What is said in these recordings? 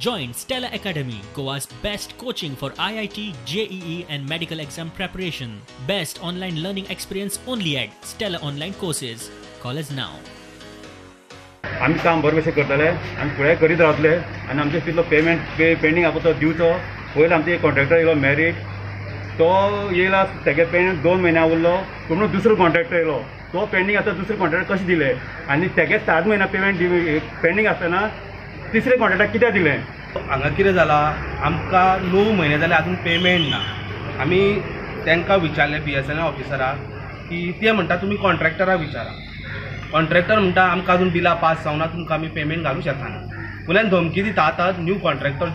Join Stella Academy, Goa's best coaching for IIT, JEE and medical exam preparation. Best online learning experience only at Stella Online Courses. Call us now. आमी काम बरें भशेन करतले आनी फुडें करीत रावतले आनी आमचे तितलो पेमेंट पे पेंडींग आसा तो दिवचो. पयलीं आमचे कॉन्ट्रॅक्टर येयलो मॅरीट, तो येयला तेगे पेमेंट 2 म्हयन्या उरलो, पूण दुसरो कॉन्ट्रॅक्टर येयलो तो पेंडींग आसा, दुसरे कॉन्ट्रॅक्टर कशें दिले आनी तेगे 7 म्हयन्या पेमेंट पेंडींग आसतना तिसरे कॉन्ट्रॅक्टर कित्याक दिलें? हांगा कितें जालां, आमकां 9 म्हयने जाले आजून पेमेंट ना. आमी तांकां विचारलें BSNL ऑफिसराक की ते म्हणटा तुमी कॉन्ट्रॅक्टराक विचारा. कॉन्ट्रॅक्टर म्हणटा आमकां अजून बिलां पास जावना, तुमकां आमी पेमेंट घालूं शकना. वयल्यान धमकी दिता. आतां न्यू कॉन्ट्रॅक्टर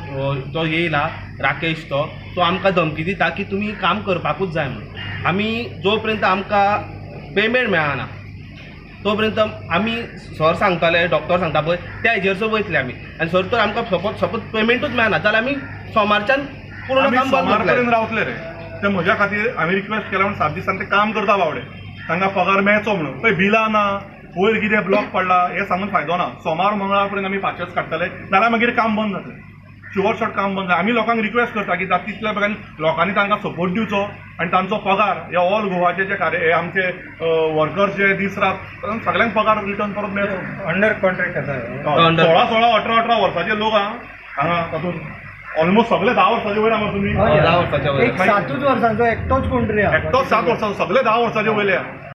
जो येयला राकेश, तो आमकां धमकी दिता की तुमी काम करपाकूच जाय म्हणून. आमी जो पर्यंत आमकां पेमेंट मेळना तो पर्यंत आमी सर सांगताले, डॉक्टर सांगता पळय त्या हेजेर वयतले आमी. आनी सर तर आमकां सपोज पेमेंटूच मेळना जाल्यार आमी सोमारच्यान पूर्ण काम बंद करतले रावतले रे. ते म्हज्या खातीर आमी रिक्वेस्ट केला म्हणून 7 दिसान ते काम करता बावडे, तांकां पगार मेळचो म्हणून. पळय बिलां ना, वयर कितें ब्लॉक पडला हें सांगून फायदो ना. सोमार मंगळार पर्यंत आमी पाचेच काडटले, नाल्यार मागीर काम बंद जातलें, शुअर शॉर्ट काम बंद जातलें. आमी लोकांक रिक्वेस्ट करता की जाता तितल्या बेगीन लोकांनी तांकां सपोर्ट दिवचो आनी तांचो पगार हे ऑल गोवाचे जे कार्य आमचे वर्कर्स जे दीस रात सगळ्यांक पगार रिटर्न परत मेळचो. अंडर कॉन्ट्रॅक्ट आसा 16 16 18 18 वर्साचे लोक आहा हांगा, तातूंत ऑलमोस्ट सगळे 10 वर्साचे वयर आहा. तुमी 7 वर्सांचो एकटोच कोण तरी एकटोच 7 वर्सांचो, सगळे 10 वर्साचे वयले आहा.